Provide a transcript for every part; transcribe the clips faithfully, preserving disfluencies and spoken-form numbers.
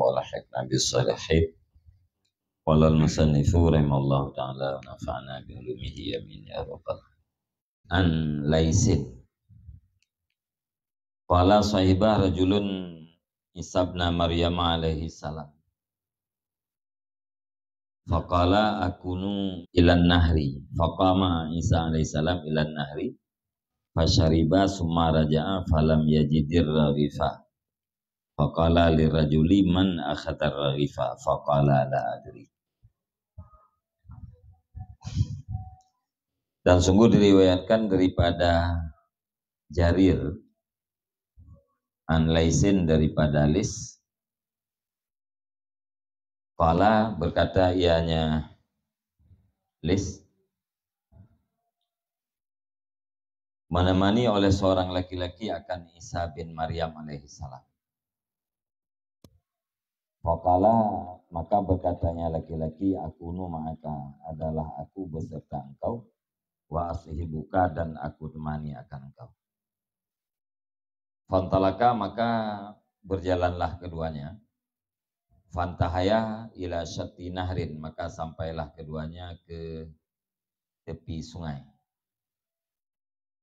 Walhaqqna bis shalihin. Qala al-musannifu rahimahullahu ta'ala wa nafa'na bi ulumihi amin ya rabbal. An Laisin. Qala sahibah rajulun Isa ibn Maryam alaihi salam. Faqala akunu ilan nahri. Faqama Isa alaihi salam ilan nahri. Fasyariba summa raja'a falam yajidir raghifa. Faqala lirajuli man akhadar raghifa. Faqala la adri. Dan sungguh diriwayatkan daripada Jarir an Laisin daripada Lis. Qala, berkata ianya Lis, menemani oleh seorang laki-laki akan Isa bin Maryam alaihi salam. Faqala, maka berkatanya laki-laki, "Akunu ma'aka, adalah aku beserta engkau, wa ashibuka, dan aku temani akan engkau." Fantalaka, maka berjalanlah keduanya. Fantahaya ila syatti nahrin, maka sampailah keduanya ke tepi sungai.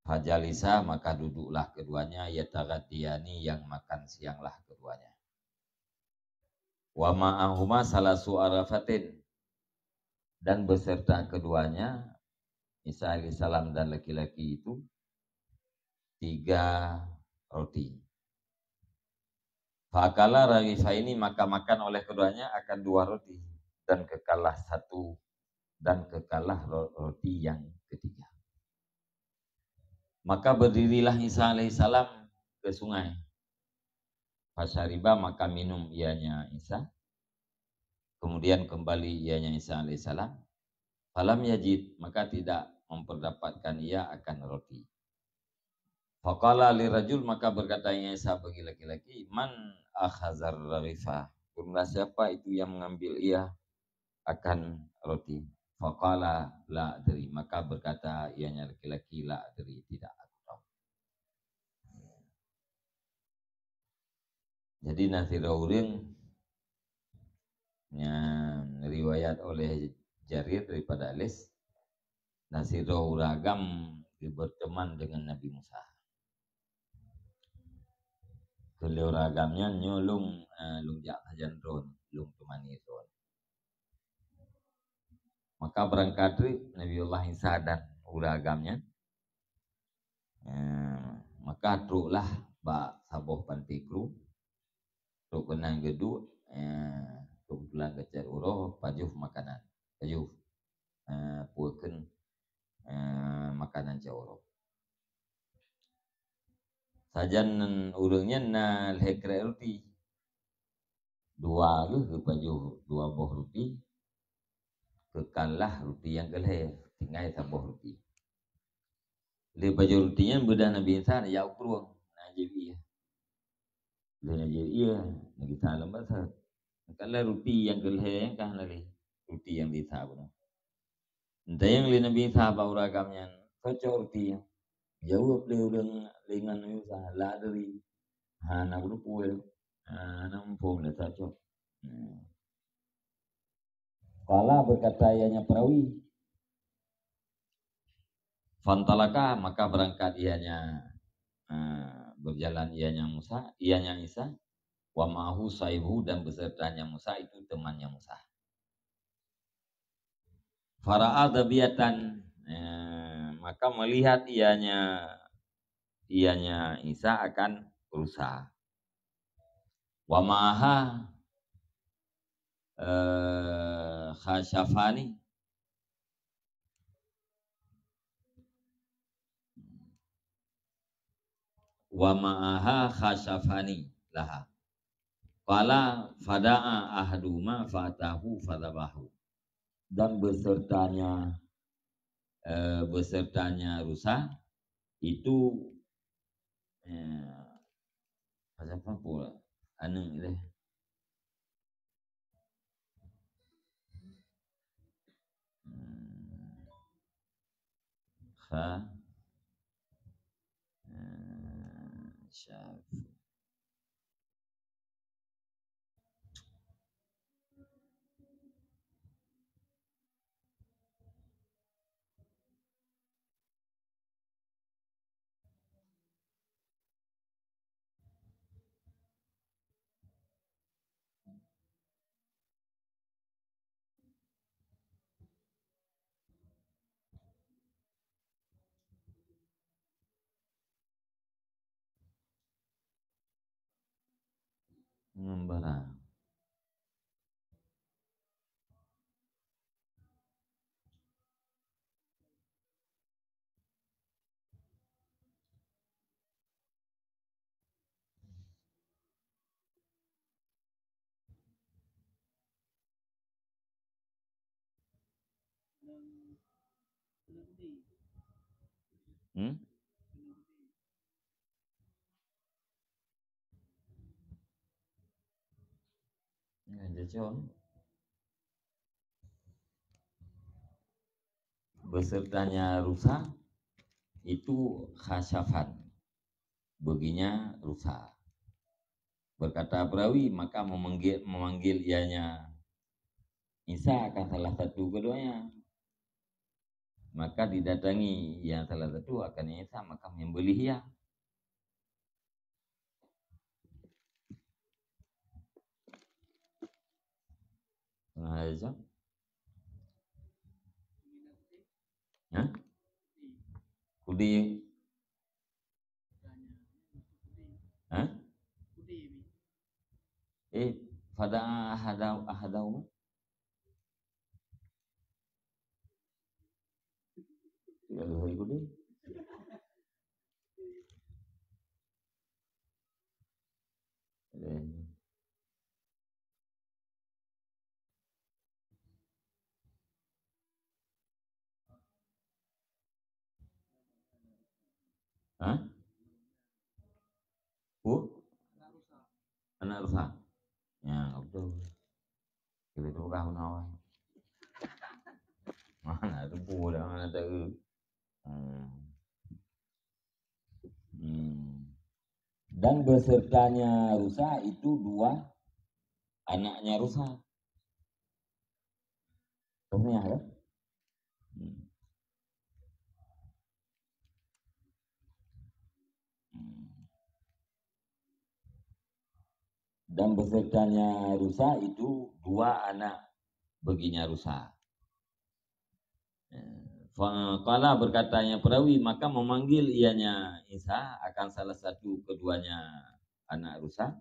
Fajalisa, maka duduklah keduanya, yataghadiyani, yang makan sianglah keduanya. Wa ma'ahuma salasu arghifatin, dan beserta keduanya, Isa alaihissalam dan laki-laki itu, tiga roti. Fa akala raghifaini, maka makan oleh keduanya akan dua roti, dan kekallah satu, dan kekallah ro-, roti yang ketiga. Maka berdirilah Isa alaihissalam ke sungai. Fasyariba, maka minum ianya Isa. Kemudian kembali ianya Isa alaihissalam. Falam yajid, maka tidak memperdapatkan ia akan roti. Faqala lirajul, maka berkata Isa bagi laki-laki, "Man akhazar raghifa?" Jumlah siapa itu yang mengambil ia akan roti? Faqala, "La adri." Maka berkata ianya laki-laki, "La adri, tidak aku tahu." Jadi, na sidroe ureuëng nyang riwayat oleh Jarir daripada Lis, na sidroe ureuëng agam geubeurteuman deungon Nabi Musa. Keu lheueh ureuëng agam nyan, "Nyoe lôn, eh, lôn jak sajan droen, lôn teumani droen." Maka beurangkat treuk Nabiullah Isa dan ureuëng agam nyan. Eh, maka troklah bak saboh panti krueng, trok keunan geuduek, eh, keubeutulan geucok uroe, pajoh makanan. Pajoh, eh, peue kheun, eh, makanan cok uroe. Sajan ureuëng nyan na lhée krek ruti. Dua geuh geupajoh dua boh ruti, keukallah ruti nyang keu lhée, tinggai saboh ruti. Lé pajoh ruti nyan beudah Nabi Isa jak u krueng, na jeuet ié. Lé na jeuet ié, na gisa lam basa. Keukallah ruti nyang keu lhée nyang ka hana lé, ruti nyang gisa bunoe. Tanyong lé Nabi Isa bak ureuëng agam nyan, "Soe cok ruti nyan?" Jaweueb lé ureuëng lé ngon Nabi Isa, "La adri." Hana geuteupeue, hana muphom lé soe cok. Hmm. Qala, berkata ianya perawi, fantalaka, maka berangkat ianya, eh, berjalan ianya Musa, ianya Isa, wa ma'ahu sahibuhu, dan besertanya Musa itu temannya Musa. Fara'a dhabiyatan, eh, maka melihat ianya, ianya Isa akan rusa. Wa ma'aha, eh, khasyafani. Wa ma'aha khasyafani laha. Qala fada'a ahaduhuma fa'atahu fadzabahu. Dan besertanya, eh, besertanya rusa itu, eh, apa pula? Anu deh. Hmm. Kha. Hmm, syaf. Membara. Hmm? Ya, jajah. Besertanya rusa itu khasyafan. Baginya rusa. Berkata perawi, maka memanggil, memanggil ianya Isa akan salah satu keduanya. Maka didatangi yang salah satu akan Isa, maka menyembelih ia. Sengaja. Hah? Kudi. Hah? Eh, pada ahadau, ahadau. Ya, hai kudi. Eh. Hah? Pu? Anak rusa. Ya, betul. Kita tu kah nawai. Mana tu pu dah, mana tahu. Hmm. Hmm. Dan besertanya rusa itu dua anaknya rusa. Tasniah, ya? Hmm. Hmm. Dan besertanya rusa itu dua anak baginya rusa. Eh, faqala, berkatanya perawi, maka memanggil ianya Isa akan salah satu keduanya anak rusa,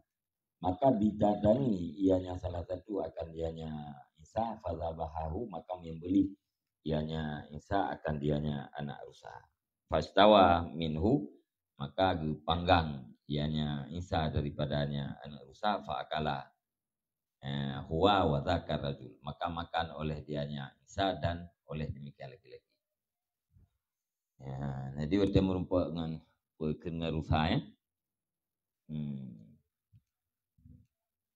maka didatangi ianya salah satu akan dianya Isa, fadzabahahu, maka menyembelih ianya Isa akan dianya anak rusa. Fastawa minhu, maka geupanggang ianya Isa daripadanya anak rusa, faakala, eh, huwa wa dzakar rajul, maka makan oleh dianya Isa dan oleh demikian laki-laki. Ya, jadi watèe meurumpok ngon, ngon rusa, ya. Hmm.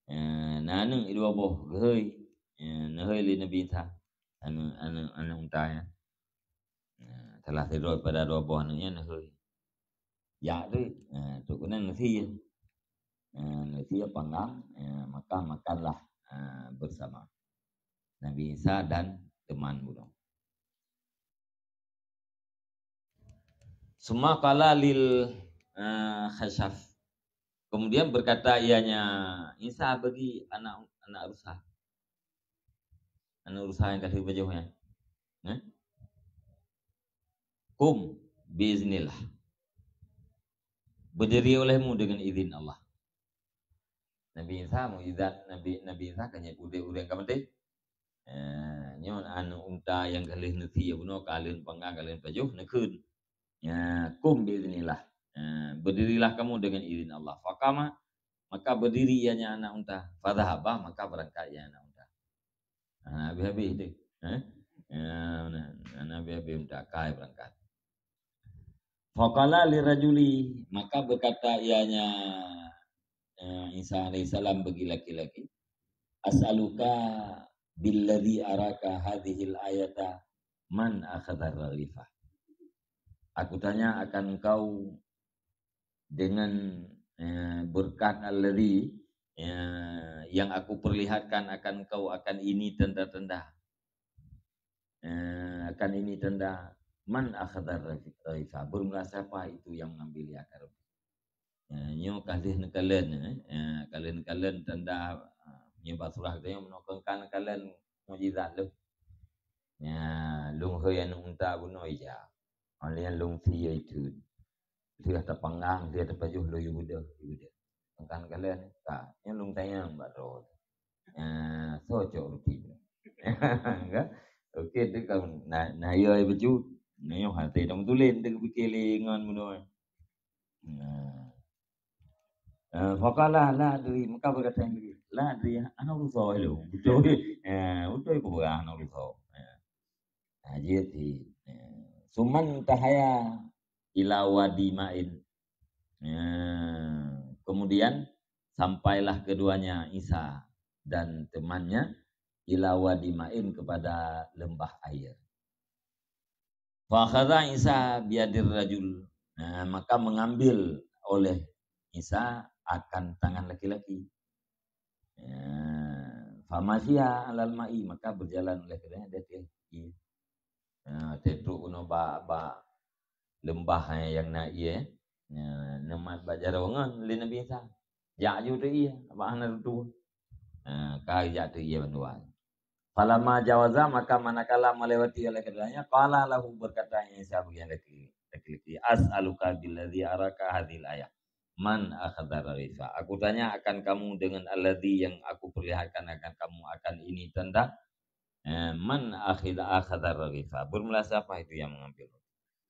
Eh, na aneuk dua boh, geuhôi. Eh, neuhôi lé Nabi Isa. Aneuk, aneuk, aneuk unta nyan. Eh, salah sidroe pada dua boh aneuk nyan neuhôi. Jak tu, eh, tu keunan neusie. Eh, neusie panggang, eh, maka makanlah, eh, bersama Nabi Isa dan teman bunoe. Summa qala lil, eh, khasyaf. Kemudian berkata ianya Isa bagi anak, anak rusa. Anak rusa nyang ka lheueh pajoh nyan. Eh? Qum biiznillah. Berdiri olehmu dengan izin Allah. Nabi Isa, mukjizat Nabi, Nabi Isa ka nyan udép ureueng ka maté. Eh, nyoe aneuk unta nyang ka lheueh neusie bunoe, ka lheueh panggang, ka lheueh pajoh, neukheun. Ya, qum biiznillah. Eh, berdirilah kamu dengan izin Allah. Faqama, maka berdiri ianya anak unta. Fadzahaba, maka berangkat ia anak unta. Ha, habéh-habéh deh. Eh? Ya, na, na habéh-habéh unta, ka berangkat. Faqala lirajuli, maka berkata ianya, eh, Isa alaihissalam bagi laki-laki, "As'aluka billadzi araka hadzihil ayata man akhadzar raghifah." Aku tanya akan engkau dengan, eh, berkat alladzi, eh, yang aku perlihatkan akan engkau akan ini tanda-tanda. Eh, akan ini tanda man akhadzar raghifah. Bermula siapa itu yang mengambil ia karung? Eh, nyoe ka lheueh neukalon, eh. Eh, ka lheueh neukalon tanda, eh, nyoe bak surah geutanyoe meunoe kon ka neukalon mukjizat lom. Ya, lôn hôi aneuk unta bunoe ija. Óh lheueh nyan lôn sie itheun. Lheueh tapanggang, lheueh tapajoh lôn yue beudôh, yue beudôh. Kan kalian ka, nyoe lôn tanyong bak droe. Ah, soe cok ruti? Kan? Oke, tu kan, na, na yo ai bacut. Na yo hati dong tulen, tu pikir lé ngon bunoe. Nah. Eh, faqala la adri, maka berkata yang lagi, "La adri, hana urusan lôn." Beutôi. Eh, beutôi ku peugah hana urusan. Eh. Nah, jeuet hi. Eh. Suman tahaya ila wadi ma'in. Eh, kemudian sampailah keduanya, Isa dan temannya, ila wadi ma'in, kepada lembah air. Fa akhadha Isa biyadir rajul. Nah, maka mengambil oleh Isa akan tangan laki-laki. Ya, famasya alal ma'i, maka berjalan oleh keduanya di atas air. Ya, tetruk keunoe bak, bak lembah, eh, yang na ié. Ya, neumat bak jaroe ngon lé Nabi Isa. Jak ju teu ié, bak hana tutoe. Ha, ka jak teu ié bandua. Falamma jawaza, maka manakala melewati oleh keduanya, qala lahu, berkata Isa bagi laki-laki, "As'aluka billadzi araka hadzihil ayah. Man akhadha raghifa?" Aku tanya akan kamu dengan alladzi yang aku perlihatkan akan kamu akan ini tanda. Eh, man akhidha, akhadha raghifa? Bermula siapa itu yang mengambil?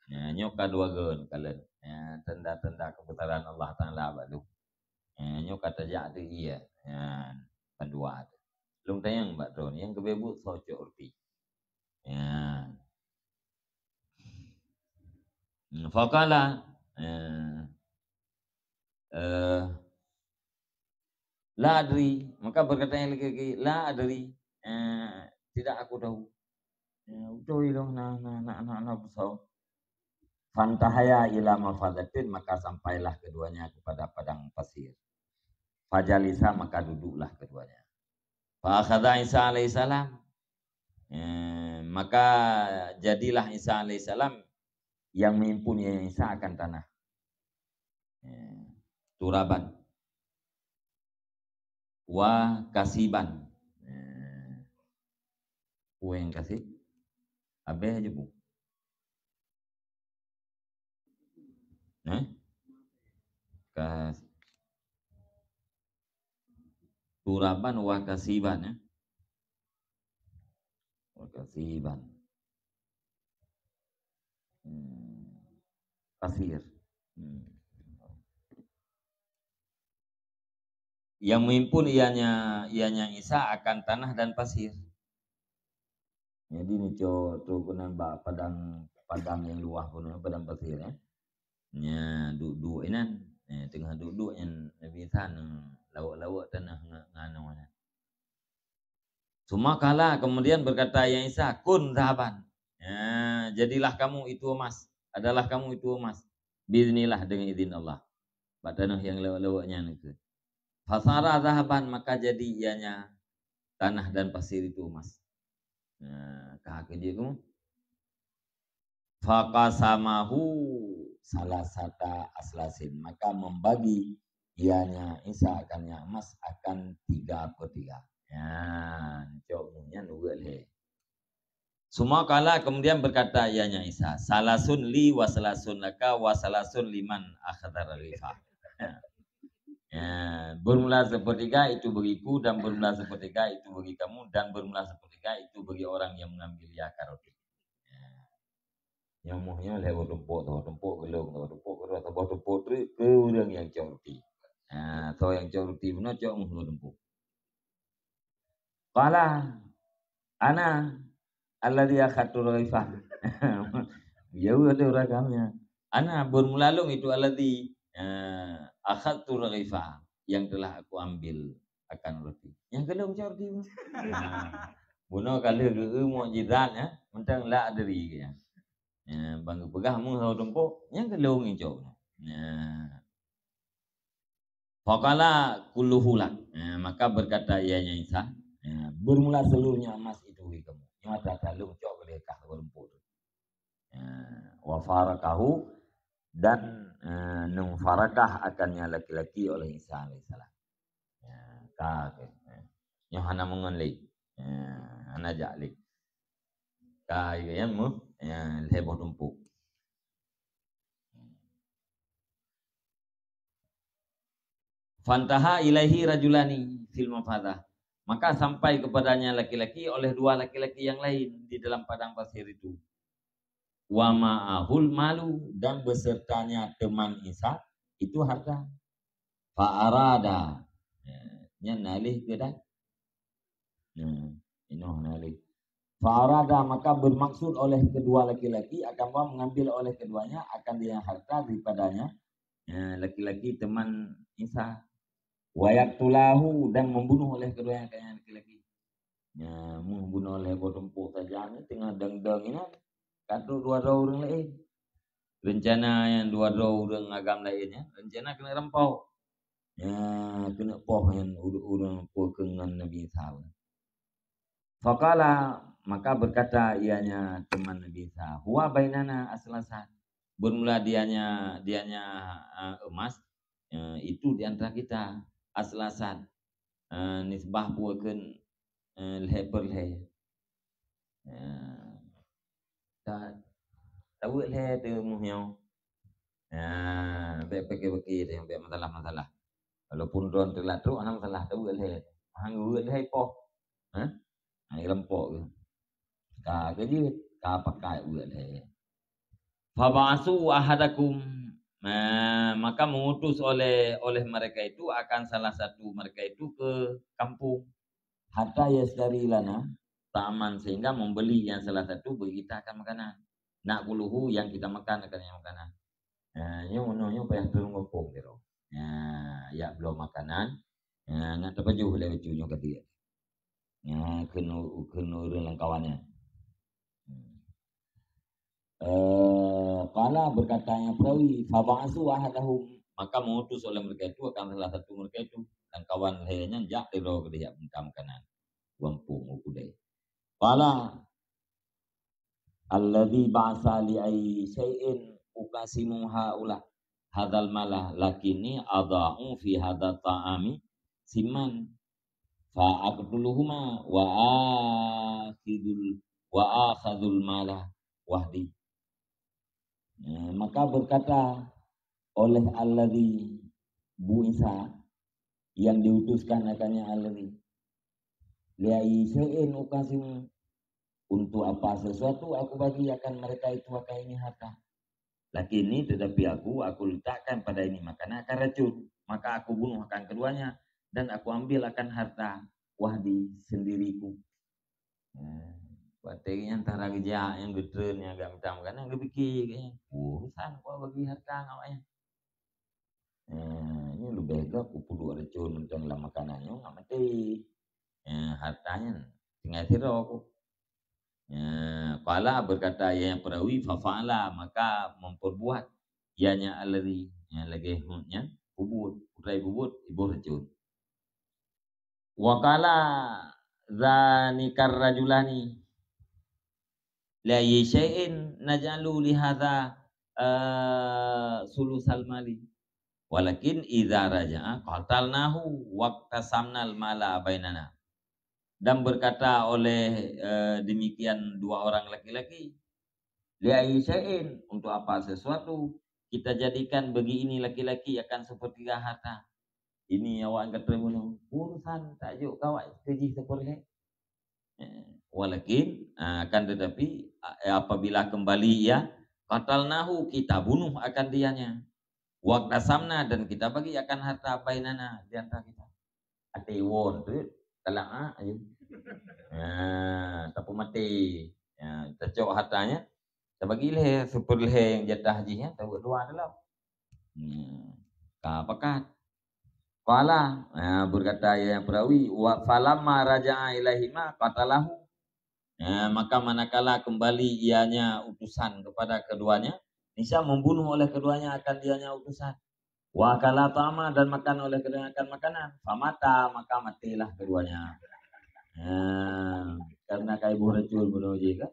Ya, nyoe ka dua gon kalon. Ya, tanda-tanda kebesaran Allah Taala bak lôn. Ya, nyoe ka tajak teu ié. Ya, bandua tu. Lôn tanyong bak droe, nyang geubeuet soe cok ruti? Ya. Hmm, faqala, ya. Eh, la adri, maka berkata yang laki-laki, "La adri, eh, tidak aku tahu." Ya, beutôi lôn na, na, na, na, na beutôi. Fantahaya ila mafadatin, maka sampailah keduanya kepada padang pasir. Fajalisa, maka duduklah keduanya. Fa akhadha Isa alaihissalam. Eh, maka jadilah Isa alaihissalam yang menghimpun Isa akan tanah. Eh, turaban. Wa kasiban. Eh, peue nyang kasib? Abéh aja bu. Eh? Kas-, turaban wa kasiban, ya. Wa kasiban. Hmm. Pasir. Hmm. Yang menghimpun ianya, ianya Isa akan tanah dan pasir. Jadi, neucok trok keunan bak padang, padang nyang luwah keunan, padang pasir, eh. Nya duek-duek inan. Eh, teungoh duek-duek nyan Nabi Isa neulawok-lawok tanoh nge-, ngon anu nyan. Summa qala, kemudian berkata Isa, "Kun dzahaban." Ya, jadilah kamu itu emas, adalah kamu itu emas. Biiznillah, dengan izin Allah. Bak tanoh nyang lewat-lewat nyan keu. Fasara dzahaban, maka jadi ianya tanah dan pasir itu emas. Nah, ka keu jeuet keu. Faqasamahu salasata aslasin, maka membagi ianya Isa akan nyak emas akan tiga per tiga. Ya, cok nyan uwet lé. Summa qala, kemudian berkata ianya Isa, "Salasun li wa salasun laka wa salasun liman akhadha raghifa." Ya, bermula sepertiga itu bagiku dan bermula sepertiga itu bagi kamu dan bermula sepertiga itu bagi orang yang mengambil ia akan roti. Ya. Nyoe moh nyoe lhèe boh tumpôk, saboh tumpôk keu lôn, saboh tumpôk, saboh tumpôk treuk keu ureueng nyang cok ruti. Ha, soe nyang cok ruti bunoe cok moh saboh tumpôk. Qala, "Ana alladzi akhadtu raghifa." Ya, ada ureueng agam nyan. "Ana, bermula lôn itu alladzi, eh, akhadtu raghifa, yang telah aku ambil akan roti." Nyang keu lôn cok roti. Ha. Bunoe ka lheueh geu-eu mukjizat, ya. Mantong la adri, ya. Ya, ban geupeugah meuh saboh tumpôk, nyang keu lôn nyang cok. Ya. Faqala kulluhu lak. Ya, maka berkata ianya Isa, ya, "Bermula seluruhnya emas itu bagi kamu." Nyoe ata-ata lôn cok keu lôn kah saboh tumpôk tu. Ya, wa faraqahu, dan, eh, neufarakah akannya laki-laki oleh Isa alaihissalam. Ya, ka, ka. Ya. Nyoe hana meungon lé. Ya, hana jak lé. Ka, ya, mu, ya, lhèe boh tumpôk. Fantaha ilaihi rajulani fil mafadah. Maka sampai kepadanya laki-laki oleh dua laki-laki yang lain di dalam padang pasir itu. Wa ma'ahul malu, dan besertanya teman Isa itu harta. Fa arada. Ya, nyan nalih ke dah? Nah, inoh nalih. Fa arada, maka bermaksud oleh kedua laki-laki akan bahwa mengambil oleh keduanya akan dia harta daripadanya, ya, laki-laki teman Isa. Wa yaqtulahu, dan membunuh oleh keduanya akan yang laki-laki. Ya, membunuh oleh boh tumpuk saja ni tengah deng-deng ini. Ka trok dua droe ureuëng laén. Rencana nyang dua droe ureuëng agam laén nyan, rencana keuneuk rampok. Ya, keuneuk poh nyan ureuëng-ureuëng peue keu ngon Nabi Isa. Faqala, maka berkata ianya teman Nabi Isa, "Huwa bainana aslasan." Bermula dianya, dianya, eh, emas, eh, itu di antara kita. Aslasan, eh, nisbah peue kheun, eh, lhèe per lhèe. Eh, ta-, taweuek lhèe teuh muh nyoe. Eh, bèk pike-pike teuh, bèk masalah-masalah. Walaupun droen teulat trok, hana masalah, taweuek lhèe. Hana geuweuek lhèe poh. Hah? Hana rampok ke? Ka keu jeuet, ka pakai weuek lhèe. Faba'asu ahadakum, eh, maka mengutus oleh, oleh mereka itu akan salah satu mereka itu ke kampung. Hatta yashtari lana ta'aman, sehingga membeli yang salah satu bagi kita akan makanan. Na'kuluhu, yang kita makan akan yang makanan. Nah, nyoe, nyoe, nyoe payah turun gampông keudroe. Nah, jak bloe makanan. Nah, nak tapajoh lé bacut nyoe ka diet. Nah, kheun, kheun ureuëng lam kawan nyan. Hmm. Eh, qala, berkatanya perawi, "Faba'asu ahadahum," maka mengutus oleh mereka itu akan salah satu mereka itu, dan kawan lhèe nyan jak sidroe keudéh jak minta makanan. Gampông u keudè. Qala, "Alladzi ba'asa li ayyi syai'in uqasimu haula hadzal mala, lakinni adha'u fi hadzat ta'ami siman, fa aqtuluhuma wa akhidul, wa akhadzul mala wahdi." Eh, maka berkata oleh alladzi bu'isa, yang diutuskan akannya alladzi, "Li ayyi syai'in uqasimu, untuk apa sesuatu aku bagi akan mereka itu akan ini harta. Lakinni, tetapi aku, aku letakkan pada ini makanan akan racun, maka aku bunuh akan keduanya, dan aku ambil akan harta wahdi sendiriku." Hmm. Watèe nyan tara geujak nyang geutreun nyang agak mita makanan, geupike geuh nyan, "Urusan ku bagi harta ngon awaknyan. Eh, nyoe leubeh gèt kupeuduek racun mantong lam makanan nyoe ngon maté. Eh, harta nyan tinggai sidroe ku." Eh, qala, berkata ia yang perawi, "Fa fa'ala," maka memperbuat ianya alladzi, nyang lagèe hot nyan, peubuet, putra peubuet, iboh racun. Wa qala dzanikar rajulani, "Li ayyi syai'in naj'alu li hadza, eh, sulusal mali? Walakin idza raja'a qatalnahu waqtasamnal mala bainana." Dan berkata oleh, eh, demikian dua orang laki-laki, "Li ayyi syai'in, untuk apa sesuatu kita jadikan bagi ini laki-laki akan sepertiga harta?" Ini awak kata bunoe, urusan tak jok kawak keu jih seupeureulhèe. Eh, walakin, ah, akan tetapi, ah, apabila kembali ia, qatalnahu, kita bunuh akan dianya. Waqtasamna, dan kita bagi akan harta bainana, di antara kita. Até won tu, talak ah, ayo. Ha, tapi mati. Ya, tacok hartanya, tabagi lhèe, seupeureulhèe nyang jatah jih nyan, tabuet dua dalam. Hmm. Ka pakat. Qala, ha, berkata ia yang perawi, "Wa falamma raja'a ilaihima qatalahu." Ha, maka manakala kembali ianya utusan kepada keduanya, niscaya membunuh oleh keduanya akan dianya utusan. Wa akala ta'ama, dan makan oleh keduanya akan makanan. Famata, maka matilah keduanya. Ha, karena ka iboh racun bunoe jih kan.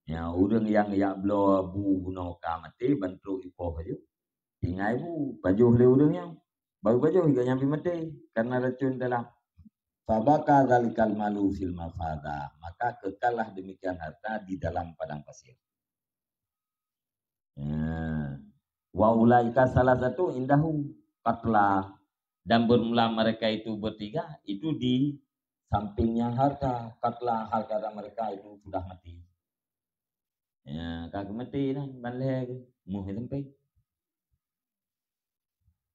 Ya, ureuëng nyang jak bloe bu bunoe ka maté, ban trok ipoh aju. Tinggai bu, pajoh lé ureuëng nyan. Baru pajoh juga nyang pih maté karena racun dalam. Fabaka dzalikal malu fil mafada, maka kekallah demikian harta di dalam padang pasir. Ya. Wa ulaika salasatu indahu qatla Dan bermula mereka itu bertiga, itu di sampingnya harta, karena harta mereka itu sudah mati. Ya, ka geumeuti nyan, ban lhèe geuh, moh sampai.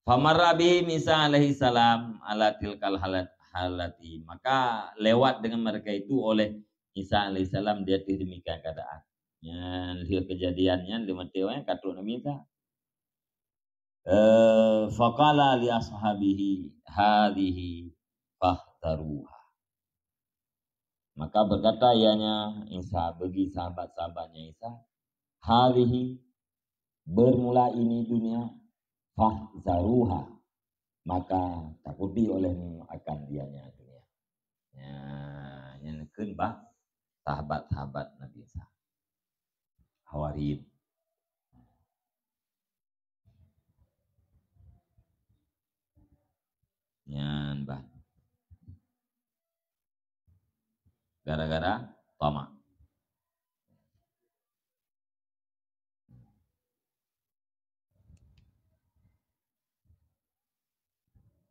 Famarra bihim Isa alaihi salam ala tilkal halat, halati. Maka lewat dengan mereka itu oleh Isa alaihi salam di atas demikian keadaan. Nyan lheueh kejadian nyan, lheueh maté awaknyan, ka trok Nabi Isa. Eh, faqala li ashabihi, "Hadhihi fahtaruha." Maka berkata ianya Isa bagi sahabat-sahabatnya Isa, "Hadhihi, bermula ini dunia, fahzaruha, maka takuti olehmu akan dianya dunia." Ya, nyan kheun bah sahabat-sahabat Nabi Isa. Hawariyin. Nyan bah. Gara-gara tamak.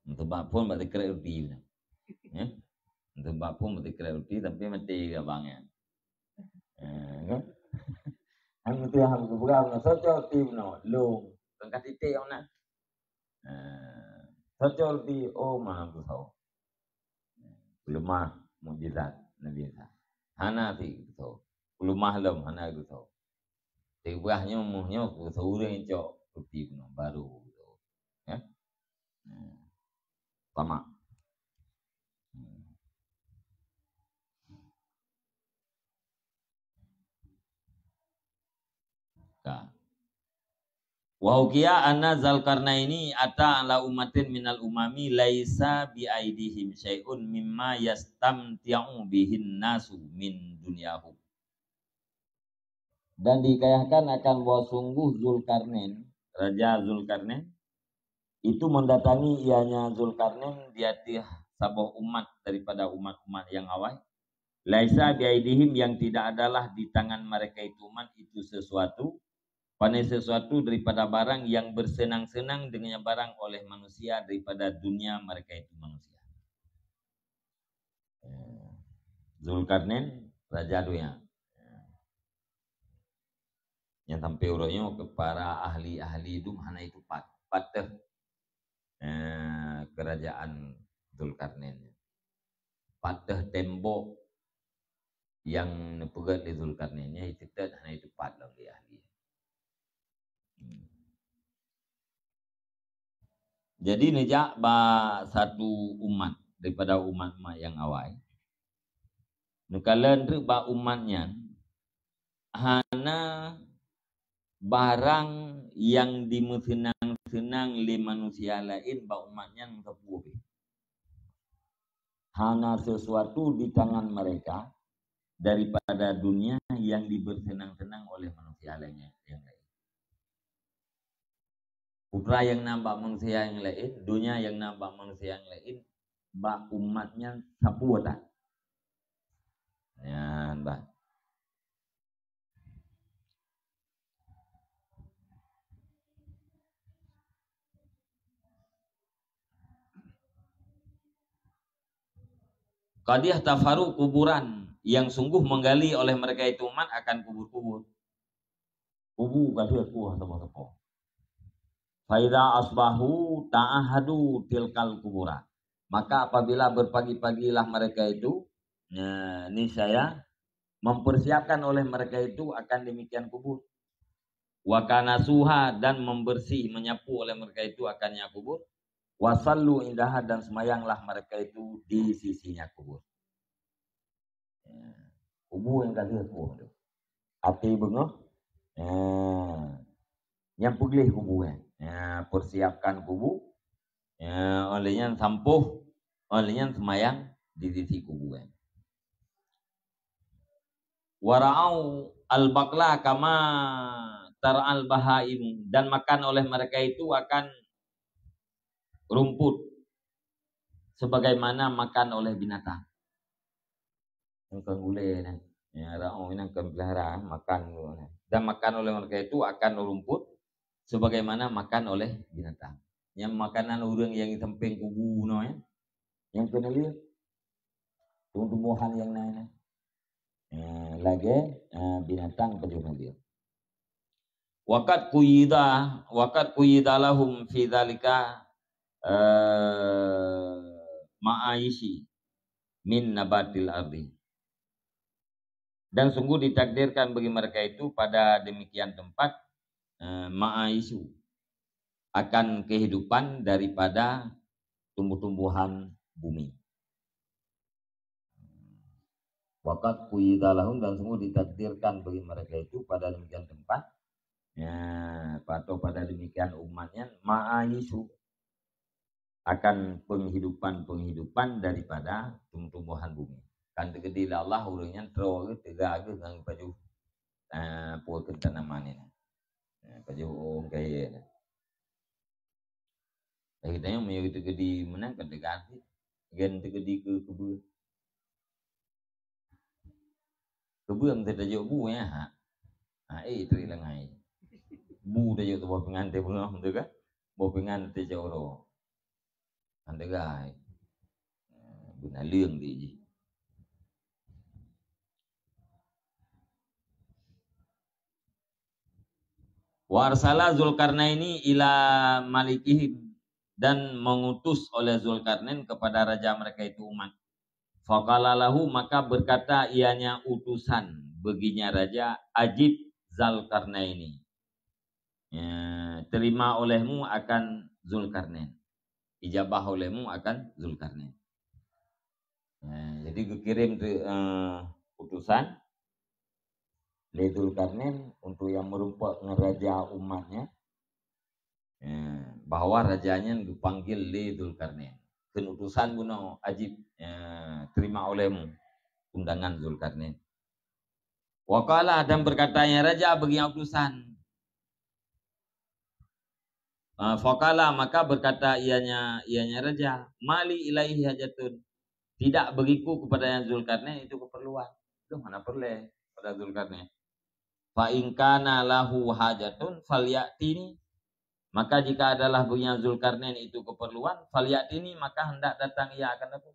Untuk bak phon bak sikrek ruti. Ya? Untuk bak phon bak sikrek ruti, tapi mati ke abang ya. Eh, kan? Kan betul yang aku pegang, soe cok ruti bunoe, lôn. Kan ka titik awak na. Eh, soe cok ruti, oh, mah aku soe. Peuleumah mukjizat Nabi Isa. Hana sik geusoe. Peuleumah lom hana geusoe. Teubeurah nyoe, moh nyoe, geusoe ureueng cok ruti bunoe, baru geusoe. Ya? Hmm. Tamak. Hmm. Ka. Wa hukiya anna Zulkarnaini ata ala ummatin minal umami laisa bi aidihim syai'un mimma yastamti'u bihin nasu min dunyahum. Dan dihikayahkan akan bahwa sungguh Zulkarnain, Raja Zulkarnain, itu mendatangi ianya Zulkarnain di ateueh saboh umat daripada umat-umat nyang awai. Laisa biaidihim, yang tidak adalah di tangan mereka itu umat itu sesuatu, pane sesuatu daripada barang yang bersenang-senang dengannya barang oleh manusia daripada dunia mereka itu manusia. Eh, Zulkarnain, raja dunia. Nyang sampai uroe nyoe keu para ahli-ahli dum hana itu pat-, patéh, eh, kerajaan Zulkarnain. Patéh tembok nyang neupeugét lé Zulkarnain nyan, itu teuk hana itu pat lom lé ahli. Hmm. Jadi neujak bak satu umat daripada umat-umat nyang awai. Neukalon treuk bak umat nyan hana barang nyang dimeuseunang-seunang lé manusia laén bak umat nyan meusapeue pih. Hana sesuatu di tangan mereka daripada dunia yang dibersenang-senang oleh manusia lainnya, yang lain. Putra nyang na bak manusia nyang laén, donya nyang na bak manusia nyang laén, bak umat nyan sapeue that. Nyan bah. Qad ihtafaru kuburan, yang sungguh menggali oleh mereka itu umat akan kubur-kubur. Kubu ka lheueh kueh saboh-saboh. Fa idza asbahu ta'ahadu tilkal kubura. Maka apabila berpagi-pagilah mereka itu, eh, niscaya mempersiapkan oleh mereka itu akan demikian kubur. Wa kanasuha, dan membersih, menyapu oleh mereka itu akannya kubur. Wa sallu indaha, dan semayanglah mereka itu di sisinya kubur. Ya. Kubu nyang ka lheueh kueh tu. Até beungoh. Ya. Nyang peugleh kubu nyan. Ya, persiapkan kubu. Ya, oleh nyan sampôh, oleh nyan seumayang di sisi kubu nyan. Wa ra'au al-baqla kama tar'al bahaimu, dan makan oleh mereka itu akan rumput sebagaimana makan oleh binatang. Nyan kon gulé nyan. Ya, ra'au nyan kon pelihara, makan. Dan makan oleh mereka itu akan rumput sebagaimana makan oleh binatang. Nyang makanan ureuëng nyang di sampéng kubu nyoe, ya. Nyang keuneulheueh, tumbuh-tumbuhan nyang na, na. Eh, lagée, eh, binatang pajoh naleueng. Wa qad quyida, wa qad quyida lahum fi dzalika, eh, ma'ayishi min nabatil ardi. Dan sungguh ditakdirkan bagi mereka itu pada demikian tempat, eh, ma'ayishi, akan kehidupan daripada tumbuh-tumbuhan bumi. Wa qad quyida lahum, dan sungguh ditakdirkan bagi mereka itu pada demikian tempat, ya, atau pada demikian umat nyan, ma'ayishi, akan penghidupan-penghidupan daripada tumbuh-tumbuhan bumi. Kan teukeudi lé Allah ureuëng nyan troe geuh, teuga geuh ngon pajoh, eh, peue keu tanaman nyan. Eh, pajoh ureuëng kaya nyan. Lagée tanyoe meunyoe teukeudi meunan kan teuga cit. Gen teukeudi keu keubeueng. Keubeueng teutajok bu, ya, ha. Ha, eh, teurik langai. Bu tajok teuboh pingan teuh beungoh, beutôi kan? Boh pingan teucok uroe. Kan teuga, eh. Beunaleueng di jih. Wa arsala Zulkarnaini ila malikihim, dan mengutus oleh Zulkarnain kepada raja mereka itu umat. Faqala lahu, maka berkata ianya utusan baginya raja, "Ajib Zulkarnaini." Ya, terima olehmu akan Zulkarnain. Ijabah olehmu akan Zulkarnain. Ya, jadi geukirém tu, eh, utusan lé Zulkarnain untuk yang merumpok ngon raja umatnya, ya, bahwa raja nyan geupanggil lé Zulkarnain. Kheun utusan bunoe, "Ajib, ya, terima olehmu undangan Zulkarnain." Wa qala, dan berkatanya raja bagi utusan. Ah, faqala, maka berkata ianya, ianya raja, "Mali ilaihi hajatun." Tidak bagiku kepada yang Zulkarnain itu keperluan. Lôn hana peureulée pada Zulkarnain. "Fa in kana lahu hajatun falyatini." Maka jika adalah baginya Zulkarnain itu keperluan, "falyatini," maka hendak datang ia akan aku.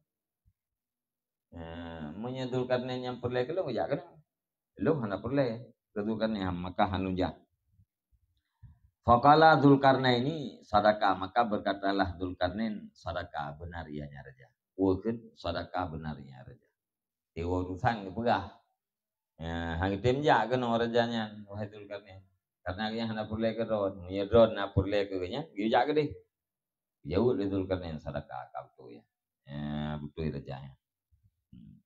Eh, meunyoe Zulkarnain nyang peureulée keu lôn, jak keunoe. Lôn hana peureulée keu Zulkarnain, maka hana lôn jak. Faqala Zulkarnaini, "Sadaka," maka berkatalah Zulkarnain, "Sadaka, benar ianya raja." Peue kheun, "Sadaka, benar ianya raja." Dewa utusan geupeugah, "Ya, han geutem jak keunoe raja nyan, wahai Zulkarnain. Karena gobnyan hana peureulée keu droe. Meunyoe droe na peureulée keu gobnyan, geuyue jak keudeh." Jaweueb lé Zulkarnain, "Sadaka, ka beutôi, ya. Ya, beutôi raja nyan." Hmm.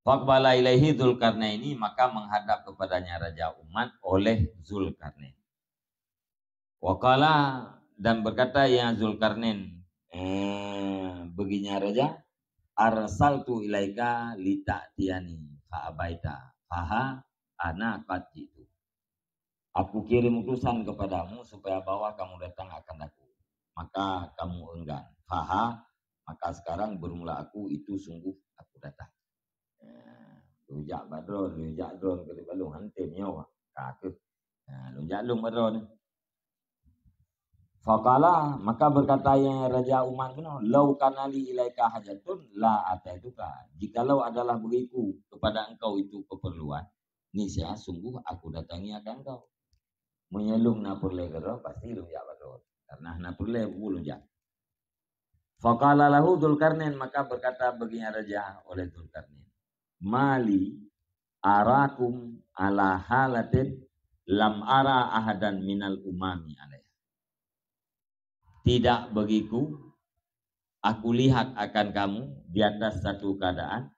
Faqbala ilaihi Zulkarnaini, maka menghadap kepadanya raja umat oleh Zulkarnain. Wa qala, dan berkata ia Zulkarnain, eh, baginya raja, "Arsaltu ilaika lita'tiyani, fa abaita, faha ana qad ji'tu." Aku kirim utusan kepadamu supaya bawa kamu datang akan aku. Maka kamu enggan. Faha, maka sekarang bermula aku, itu sungguh aku datang. Eh, lôn jak bak droe, lôn jak droe keu lôn, han tem nyoe. Ka keuh. Nah, lôn jak lôn bak droe. Faqala, maka berkata ia raja umat keunoe, "Lau kana li ilaika hajatun la ataituka." Jikalau adalah bagiku kepada engkau itu keperluan, niscaya sungguh aku datangi akan engkau. Meunyoe lôn na peureulée keu droe, pasti lôn jak bak droe. Karena hana peureulée, peue lôn jak. Faqala lahu Dzulkarnain, maka berkata baginya raja oleh Dzulkarnain, "Mali arakum ala halatin lam ara ahadan minal umami alaiha." Tidak bagiku, aku lihat akan kamu di atas satu keadaan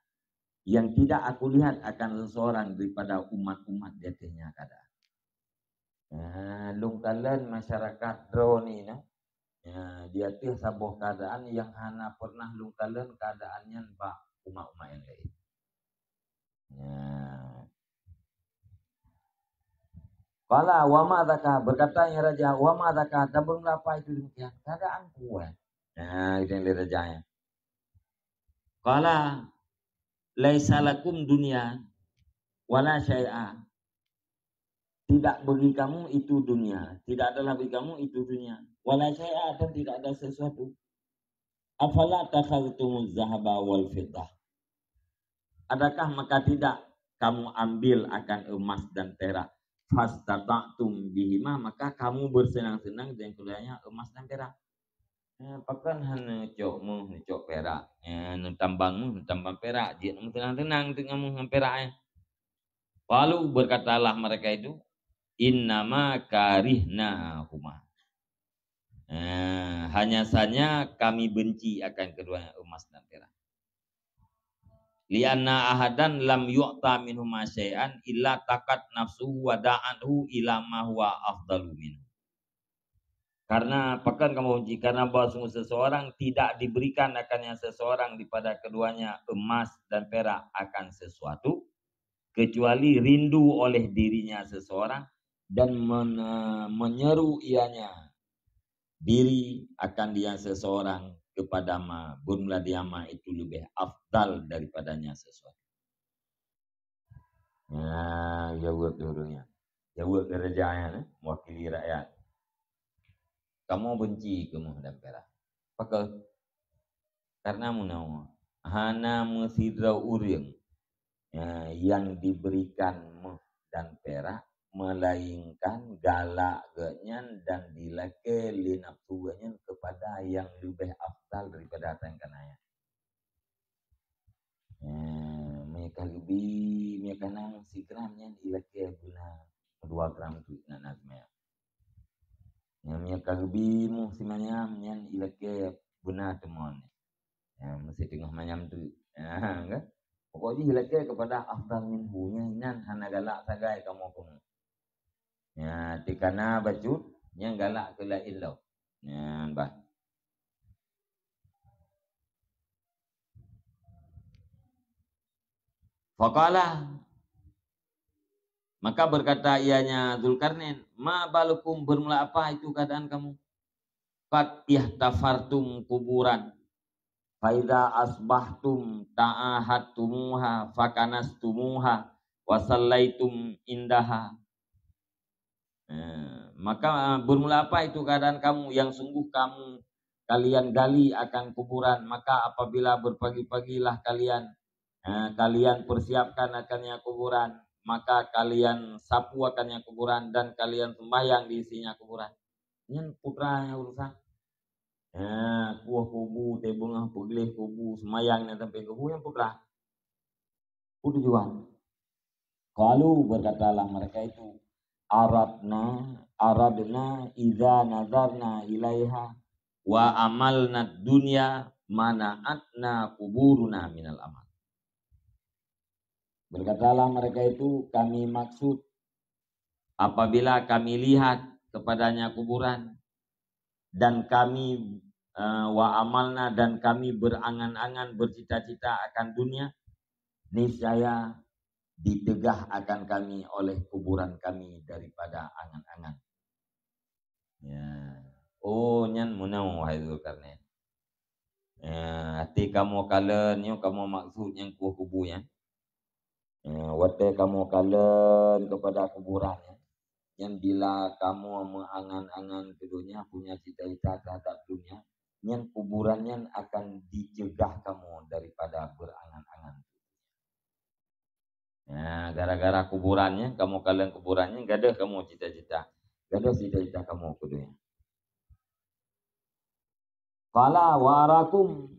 yang tidak aku lihat akan seseorang daripada umat-umat di atasnya keadaan. Nah, lôn kalon masyarakat droe ni, nah. Ya, di ateueh saboh keadaan nyang hana pernah lôn kalon keadaan nyan bak umat-umat nyang laén. Ya. Qala, "Wa ma dzaka?" Berkata yang raja, "Wa ma dzaka?" Dan mengapa itu demikian? Keadaan kuat. Ya, itu yang raja ya. Qala, "Laisa lakum dunya wala syai'a." Tidak bagi kamu itu dunia, tidak adalah bagi kamu itu dunia. Wala syai'a, dan tidak ada sesuatu. Afala takhadhtumuz zahaba wal fiddah? Adakah maka tidak kamu ambil akan emas dan perak? Fastata'tum bihima, maka kamu bersenang-senang dengan keduanya emas dan perak. Eh, pakon hana neucok meuh, neucok perak? Eh, neutambang meuh, neutambang perak. Jeuet meutenang-tenang teungoh meuh ngon perak, eh. Qalu, berkatalah mereka itu, "Innama karihnahuma." Eh, hanya saja kami benci akan keduanya emas dan perak. "Li'anna ahadan lam yu'ta minhuma syai'an illa taqat nafsuhu wa da'athu ila ma huwa afdalu minhu." Karena, pakon kamoe benci? Karena bahwa sungguh seseorang tidak diberikan akan yang seseorang daripada keduanya emas dan perak akan sesuatu, kecuali rindu oleh dirinya seseorang dan men-, menyeru ianya diri akan dia seseorang kepada ma, bermula dia ma itu lebih afdal daripadanya sesuatu. Nah, jawab dulunya. Jawab kerajaan, eh, mewakili rakyat. Kamoe benci keu meuh dan perak. Pakon? Karena meunoe, hana meusidroe ureuëng, ya, yang diberikan meuh dan perak, melainkan galak geuhnyan dan dilakée lé nafsu geuhnyan kepada yang leubeh afdal daripada harta nyang ka na nyan. Eh, meunyoe ka geubi, meunyoe ka na sigram nyan ilakée beuna dua gram tu na, na seumanyam. Nyan meunyoe ka geubi meuh simanyam nyan ilakée beuna teumon. Nyan meusti teungoh manyam tu. Ha, kan? Pokok jih ilakée kepada afdal minhu, nyan inan hana galak sagai kamoe keu meuh. Nyan, tikana bacut, nyan galak keu laén lom. Nyan bah. Faqala, maka berkata ianya Zulkarnain, "Ma balukum, bermula apa itu keadaan kamu? Qad ihtafartum kuburan, fa idza asbahtum ta'ahadtumuha, fakanastumuha, wa sallaitum indaha." Eh, maka, eh, bermula apa itu keadaan kamu yang sungguh kamu, kalian gali akan kuburan? Maka apabila berpagi-pagilah kalian, eh, kalian persiapkan akannya kuburan, maka kalian sapu akannya kuburan dan kalian sembahyang di isinya kuburan. Nyan putra nyang urusan. Eh, kueh kubu, tebeungah peugleh kubu, sembahyang nyan sampai kubu, nyan putra. Peue tujuan? Qalu, berkatalah mereka itu, "Aradna, aradna idza nazarna ilaiha wa amalna dunya mana'atna kuburuna minal amal." Berkatalah mereka itu, "Kami maksud apabila kami lihat kepadanya kuburan, dan kami, eh, wa amalna, dan kami berangan-angan, bercita-cita akan dunia, niscaya ditegah akan kami oleh kuburan kami daripada angan-angan." Ya. Oh, nyan meunoe, wahai Zulkarnain. Ya, até kamoe kalon nyoe, kamoe maksud nyang kueh kubu nyan. Ya, watée kamoe kalon kepada kuburan nyan, nyan bila kamoe meuangan-angan keu dunia, punya cita-cita terhadap dunia, nyan kuburan nyan akan dicegah kamoe daripada berangan-angan. Ya, gara-gara kuburan nyan, kamoe kalon kuburan nyan, gadôh kamoe cita-cita. Gadôh cita-cita kamoe keu dunia. Qala wa arakum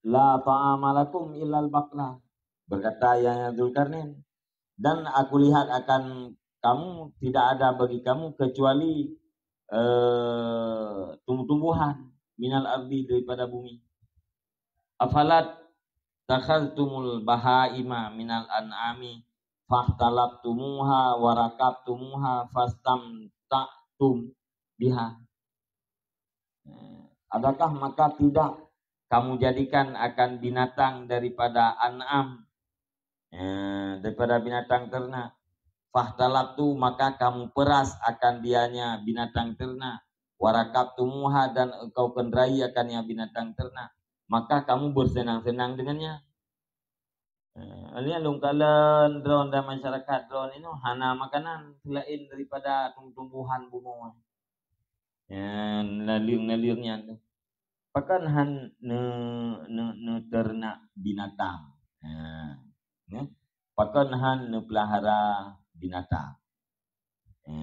la ta'ama lakum illal baqla. Berkata Yahya Zulkarnain, "Dan aku lihat akan kamu, tidak ada bagi kamu kecuali, eh, tumbuh-tumbuhan minal ardi, daripada bumi. Afalat takhaztumul bahaima minal an'ami fahtalabtumuha wa rakabtumuha fastamta'tum biha." Eh, adakah maka tidak kamu jadikan akan binatang daripada an'am, eh, daripada binatang ternak, fahtalabtu, maka kamu peras akan dianya binatang ternak, wa rakabtumuha, dan engkau kendrai akannya binatang ternak, maka kamu bersenang-senang dengannya. Eh, nyan lôn kalon droeneuh dan masyarakat droeneuh nyoe hana makanan selain daripada tumbuh-tumbuhan bumoe. Ya, naleueng-naleueng nyan tu. Pakon han ne-, ne-, neuternak binatang. Ha, ya. Pakon han neupeulahara binatang. Ha,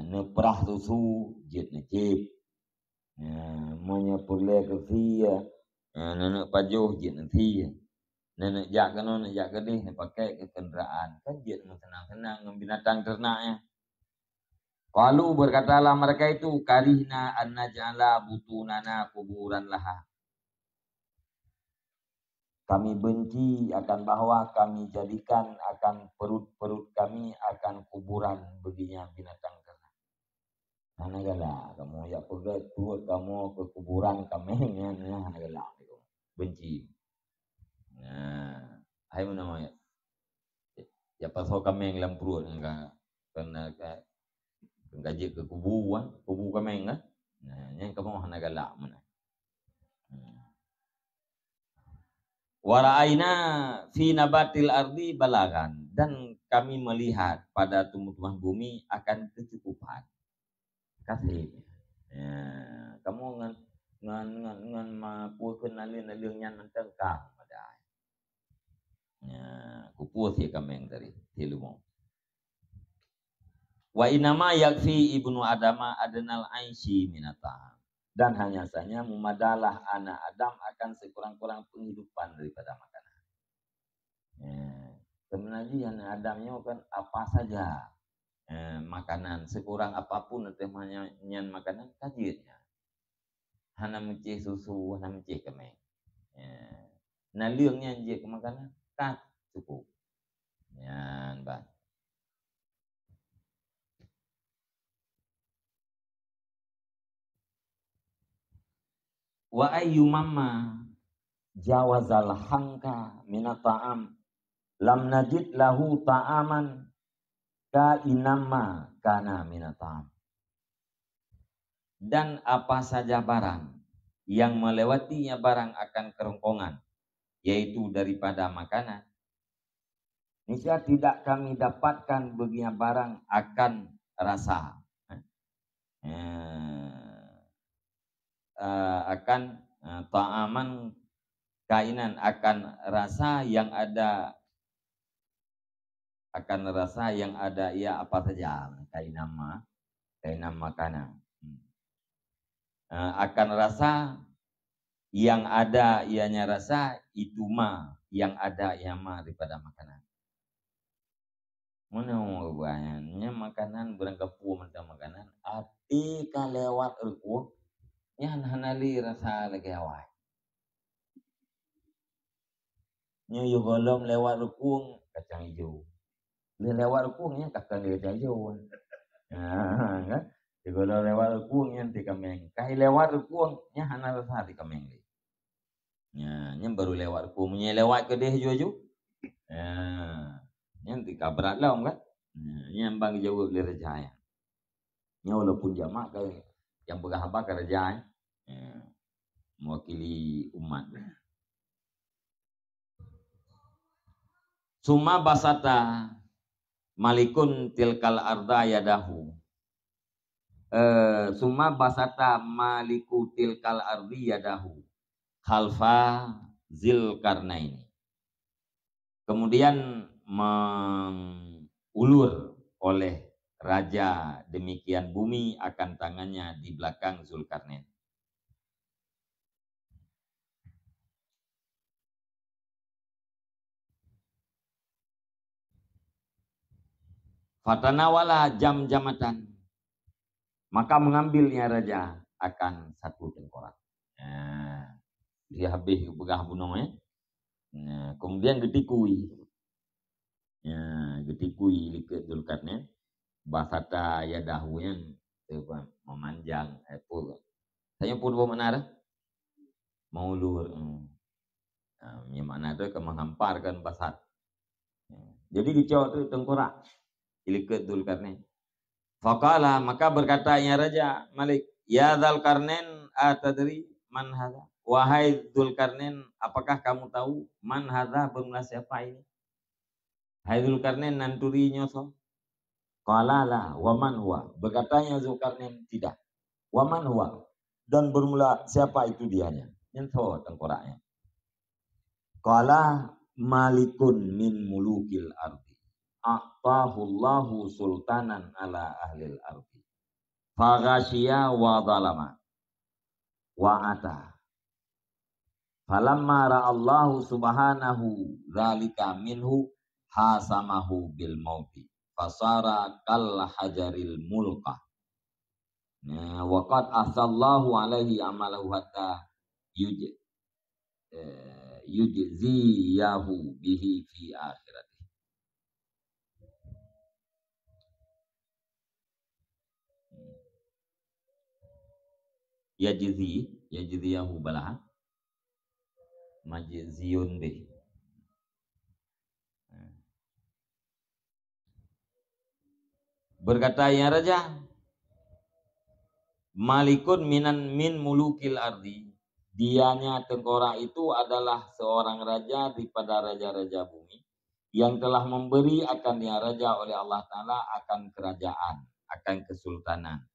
neupeurah susu jeuet neucéb. Ha, meunyoe peureulée keusie, ha, neuneuk pajoh jeuet neusie. Neuneuk jak keunoe, neuk jak keudeh, neupakai keu kenderaan. Kan jeuet meuseunang-seunang ngon binatang ternak nyan. Qalu, berkatalah mereka itu, "Karihna an naj'ala butunana quburan laha." Kami benci akan bahwa kami jadikan akan perut-perut kami akan kuburan baginya binatang ternak. Hana galak kamoe jak peugét pruet kamoe keu kuburan kaméng nyan, hana galak. Benci. Nah, hai meunan, ya pasoe kaméng lam pruet ngon ka, keu na ka, keu ka jeuet keu kubu, ah, kubu kaméng kan. Nah, nyan kamoe hana galak meunan. Hmm. "Wa ra'aina fi nabatil ardi balaghan," dan kami melihat pada tumbuh-tumbuhan bumi akan kecukupan. Kasih. Ya, kamoe ngon, ngon, ngon, ngon ma-, peue keu naleueng-naleueng nyan mantong ka meudai. Ya, kupeue sie kaméng tadi, sie leumo. "Wa innama yakfi ibnu Adama adnal aisyi minat ta'am." Dan hanya saja memadalah anak Adam akan sekurang-kurang penghidupan daripada makanan. Eh, sebenarnya anak Adam nyoe kan apa saja, eh, makanan, sekurang apapun ateueh nyan makanan, ka jeuet nyan. Hana meucéh susu, hana meucéh kaméng. Eh, naleueng nyan jeuet keu makanan, ka cukup. Nyan ban. "Wa ayyumamma jawazal hanka minat ta'am, lam najid lahu ta'aman kainamma kana minat ta'am." Dan apa saja barang yang melewatinya barang akan kerongkongan, yaitu daripada makanan, niscaya tidak kami dapatkan baginya barang akan rasa. Eh, eh, akan, eh, ta'aman kainan, akan rasa yang ada, akan rasa yang ada ia apa saja, kainamma, kainamma kana. Hmm. Eh, akan rasa yang ada ianya rasa, itu ma, yang ada ia ma daripada makanan. Meunoe bubahan, nyan makanan, barang kapeue mantong makanan, até ka lewat rukueng, nyan hana lé rasa lagée awai. Nyoe yôh gohlom lewat rukueng, kacang ijo. Lheueh lewat rukueng, nyan ka kon lé kacang ijo. Ha, kan? Yôh gohlom lewat rukueng, nyan ti kaméng. Ka lewat rukueng, nyan hana rasa ti kaméng lé. Nyan, nyan baru lewat rukueng. Meunyoe lewat keudeh aju-aju, ha, nyan ti ka brat lom, kan? Nyan, nyan ban geujaweueb lé raja nyan. Nyoe walaupun jamak ka nyang peugah haba ka raja, eh, mewakili umat. Summa basata malikun tilkal arda yadahu. Eh, summa basata maliku tilkal ardi yadahu khalfa Zilkarnaini. Kemudian mengulur oleh raja demikian bumi akan tangannya di belakang Zulkarnain. Fatanawala jam-jamatan. Maka mengambilnya raja akan satu tengkorak. Nah, dia habis peugah bunoe, ya. Nah, kemudian geutikui. Ya, geutikui likot Zulkarnain. Basata yadahu nyan, tu kan, memanjang, eh, peue. Tanya peue dua makna dah? Mengulur. Hmm. Ha, nyan makna tu ka menghamparkan basat. Jadi geucok tu tengkorak. Ilikot Zulkarnain. Faqala, maka berkata ia Raja Malik, "Ya Dzulkarnain, atadri man hadza?" Wahai Zulkarnain, apakah kamu tahu man hadza, bermula siapa ini? Hai Zulkarnain, nan turi nyoe soe? Qala la, wa man huwa? Berkatanya Zulkarnain, tidak. Wa man huwa, dan bermula siapa itu dianya? Nyan soe tengkorak nyan? Qala malikun min mulukil ardi. A'tahullahu sultanan ala ahlil ardi. Faghasyiya wa zalama. Wa ata. Falamma ra'allahu subhanahu dzalika minhu hasamahu bil mauti. Fasara kal hajaril mulqah. Nah, wa qad ahsallahu alaihi amalahu hatta yuj-, eh, yujziyahu bihi fi akhirati. Yajzi, yajziyahu balaha. Majziyun bih. Berkata yang raja, malikun minan min mulukil ardi, dianya tengkorak itu adalah seorang raja daripada raja-raja bumi, yang telah memberi akan yang raja oleh Allah Ta'ala akan kerajaan, akan kesultanan.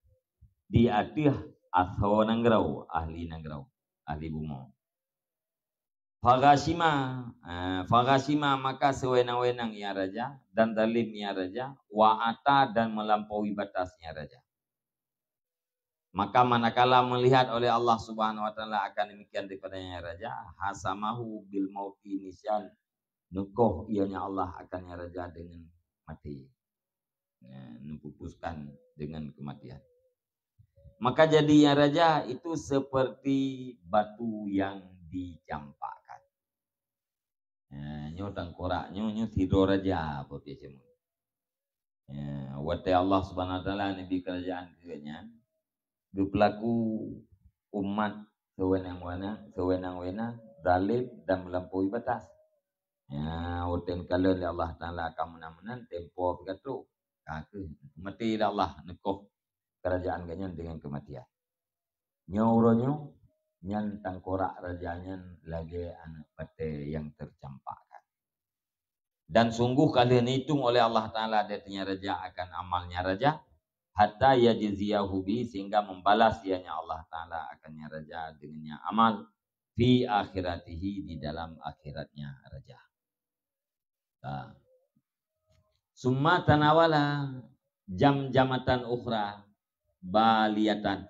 Di ateueh asoe nanggroe, ahli nanggroe, ahli bumoe. Faghasyiya, eh, faghasyiya maka sewenang-wenang ia raja, dan zalim ia raja, wa ata dan melampaui batas ia raja. Maka manakala melihat oleh Allah Subhanahu wa Ta'ala akan demikian daripada ia raja, hasamahu bil mauti, niscaya neukoh ianya Allah akan ia raja dengan mati. Ya, neuputuskan dengan kematian. Maka jadi ia raja itu seperti batu yang dicampakkan. Ya, nyoe tengkorak nyoe, nyoe sidroe raja apa biasa meunan. Ya, watée Allah Subhanahu wa Taala neubri keurajeuen keu gobnyan, geupeulaku umat sewenang-wenang, sewenang-wenang, zalim dan melampaui batas. Ya, watée neukalon lé Allah Taala ka meunan-meunan, tempo pih ka trok. Ka kheueh maté lé Allah, neukoh keurajeuen gobnyan dengan keumatian. Nyoe uroe nyoe, nyan tengkorak raja nyan lagée aneuëk batée nyang teucampakkan. Dan sungguh ka lheueh neuitong oleh Allah Taala di ateueh nyan raja akan amalnya raja, hatta yajziyahu bihi, sehingga membalas ianya Allah Taala akan nyan raja dengan nyan amal fi akhiratihi, di dalam akhiratnya raja. Ha. Summa tanawala jamjamatan ukhra baliyatan.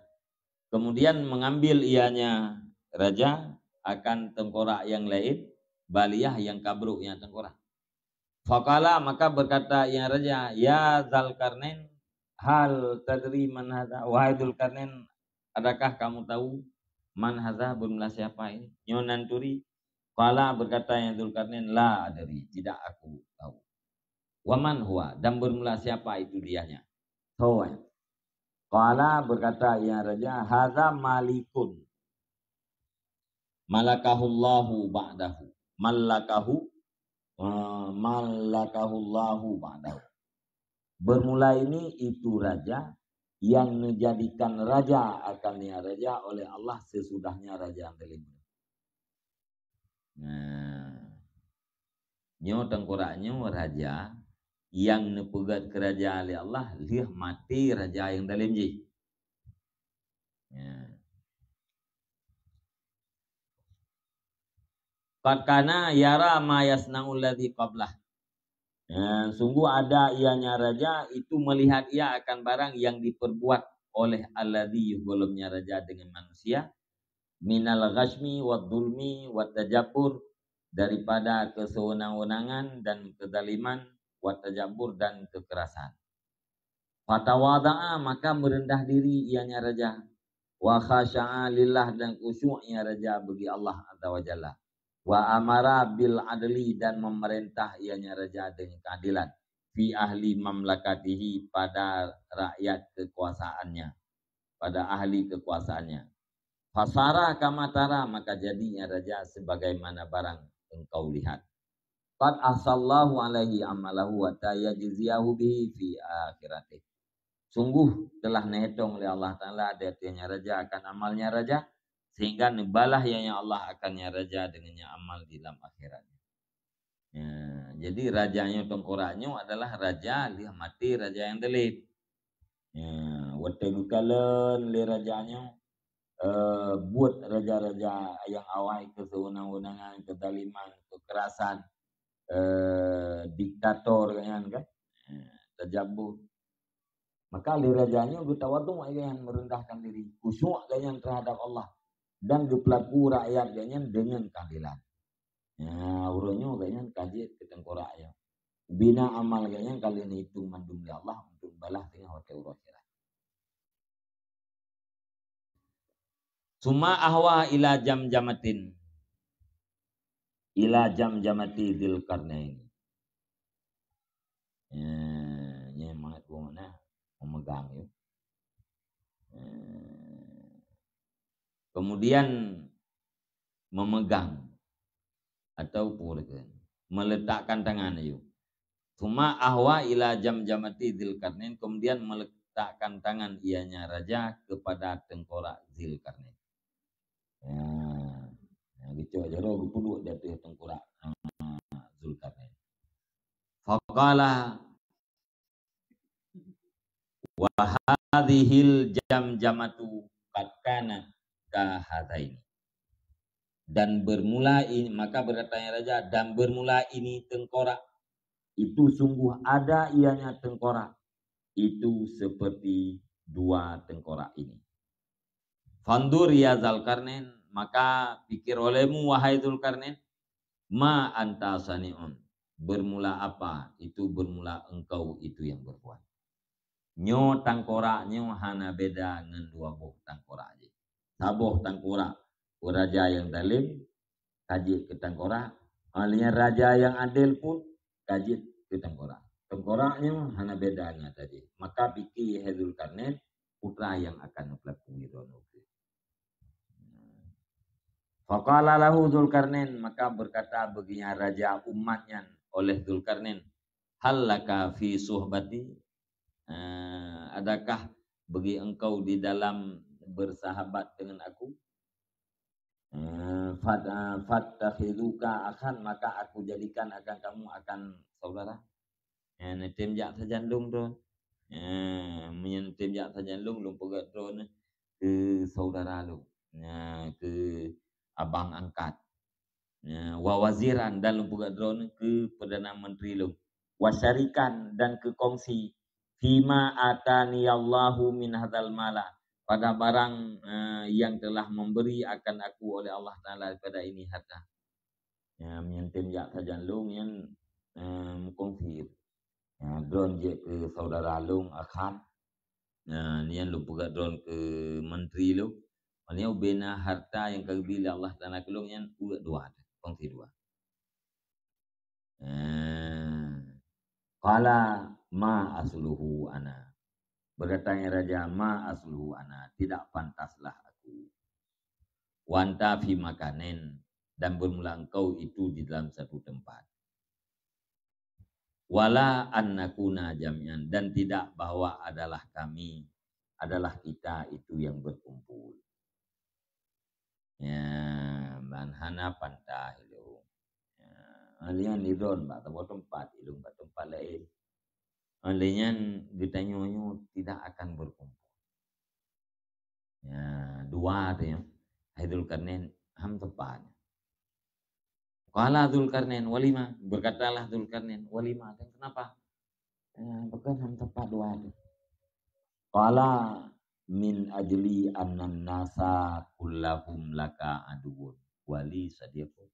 Kemudian mengambil ianya raja akan tengkorak yang lain, baliyah yang ka brok nyan tengkorak. Faqala, maka berkata ia raja, "Ya Dzulkarnain, hal tadri man hadza?" Wahai Dzulkarnain, adakah kamu tahu man hadza, bermula siapa ini? Nyoe nan turi. Qala, berkata ia Dzulkarnain, "La adri, tidak aku tahu." "Wa man huwa, dan bermula siapa itu dianya?" Soe? Qala, berkata ia raja, "Hadza malikun malakahullahu ba'dahu." Malakahu, eh, malakahullahu ba'dahu. Bermula ini itu raja yang menjadikan raja akan ia raja oleh Allah sesudahnya raja yang telimur. Nah, nyoe tengkorak nyoe raja yang neupeugét keurajeuen lé Allah lheueh maté raja nyang dalem jih. Ya. Qad kana yara ma yasna'ul ladzi qablah. Ya, sungguh ada ianya raja itu melihat ia akan barang yang diperbuat oleh alladzi, golomnya raja dengan manusia, minal ghasmi wad dulmi wat tajabbur, daripada kesewenang-wenangan dan kezaliman, wat tajabbur dan kekerasan. Fatawada'a, maka merendah diri ianya raja, wa khasya'a lillah, dan khusyuk ia raja bagi Allah Azza wa Jalla, wa amara bil adli, dan memerintah ianya raja dengan keadilan, fi ahli mamlakatihi, pada rakyat kekuasaannya, pada ahli kekuasaannya. Fasara kama tara, maka jadinya raja sebagaimana barang engkau lihat. Qad ahsallahu alaihi amalahu wa tayajziyahu bihi fi akhirati. Sungguh telah neuhitong lé Allah Taala di ateueh nyan raja akan amalnya raja, sehingga neubalah ianya Allah akan nyan raja dengan nyan amal di dalam akhirat. Ya, jadi raja nyoe tengkorak nyoe adalah raja lheueh maté raja nyang dalem. Ya, Watée geukalon lé raja nyoe, eh, buet raja-raja nyang awai keu seuweunang-weunangan, keuzaliman, keukerasan, eh, diktator gobnyan kan. Eh, tajabur. Maka lé raja nyoe geutawadu gobnyan, meurendahkan diri, khusyuk gobnyan terhadap Allah dan geupeulaku rakyat gobnyan deungon keadilan. Nah, uroe nyoe gobnyan ka jeuet keu teungkorak nyoe. Bina amal gobnyan ka lheueh neuitung mandum lé Allah untuk balah teungoh watée uroe akhirat. Summa ahwa ila jamjamatin. Ila jamjamati Dzulkarnain. Eh, nyan mangat geuh makna memegang, ya. Eh, kemudian memegang atau purkan, meletakkan tangan, ayo. Summa ahwa ila jamjamati Dzulkarnain, kemudian meletakkan tangan ianya raja kepada tengkorak Dzulkarnain. Ya, ya, geucok jaroe geupeuduek di ateueh tengkorak, ah, Dzulkarnain. Faqala, "Wa hadhil jamjamatu qad kanat ka hadaini." Dan bermula ini, maka berkatanya raja, "Dan bermula ini tengkorak, itu sungguh ada ianya tengkorak, itu seperti dua tengkorak ini." Fandur ya Dzulkarnain, maka pikir olehmu, wahai Dzulkarnain, ma anta sani'un, bermula apa itu, bermula engkau itu yang berbuat. Nyoe tangkorak nyoe hana beda ngon dua boh tangkorak jih. Saboh tangkorak raja nyang zalim ka jeuet keu tangkorak, hal nyan raja nyang adil pun ka jeuet keu tangkorak. Tangkorak nyoe hana beda ngon ata jih. Maka pike hai Dzulkarnain, peue nyang akan neupeulaku droeneuh. Faqala lahu Dzulkarnain, maka berkata baginya raja umat nyan oleh Dzulkarnain, "Hal laka fi suhbati?" Eh, adakah bagi engkau di dalam bersahabat dengan aku? Eh, fat-, eh, fattakhiduka akhan, maka aku jadikan akan kamu akan saudara. Eh, neutem jak sajan lôn droe. Eh, meunyoe neutem jak sajan lôn, lôn peugah droeneuh keu saudara lôn. Nah, keu abang angkat. Ya, wa waziran, dan lôn peugah droeneuh keu Perdana Menteri lôn. Wa syarikan, dan keu kongsi, fima ataniyallahu min hadzal mala, pada barang, eh, yang telah memberi akan aku oleh Allah Taala daripada ini harta. Ya, meunyoe tem jak sajan lôn nyan, eh, meukongsi. Ya, droeneuh jeuet keu saudara lôn akhan. Nah, nyan lôn peugah droeneuh keu menteri lôn. Meunyoe ubena harta nyang ka geubri lé Allah Taala keu lôn nyan, uek dua, kongsi dua. Eh, qala ma asluhu ana. Berkatanya raja, "Ma asluhu ana, tidak pantaslah aku. Wa anta fi makanin, dan bermula engkau itu di dalam satu tempat. Wala an nakuna jami'an, dan tidak bahwa adalah kami, adalah kita itu yang berkumpul." Ya, ban hana pantah ilung. Ya, alian idon bak saboh tempat, ilung bak tempat lain. Alian geutanyoe nyoe tidak akan berkumpul. Ya, dua tu ya. Hai Dzulkarnain, ham tepat. Qala Dzulkarnain, "Walima?" Berkatalah Dzulkarnain, "Walima?" Dan kenapa? Eh, bukan ham tepat dua tu. Qala, "Min ajli annan nasa kullahum laka aduwwun wali sadiqun."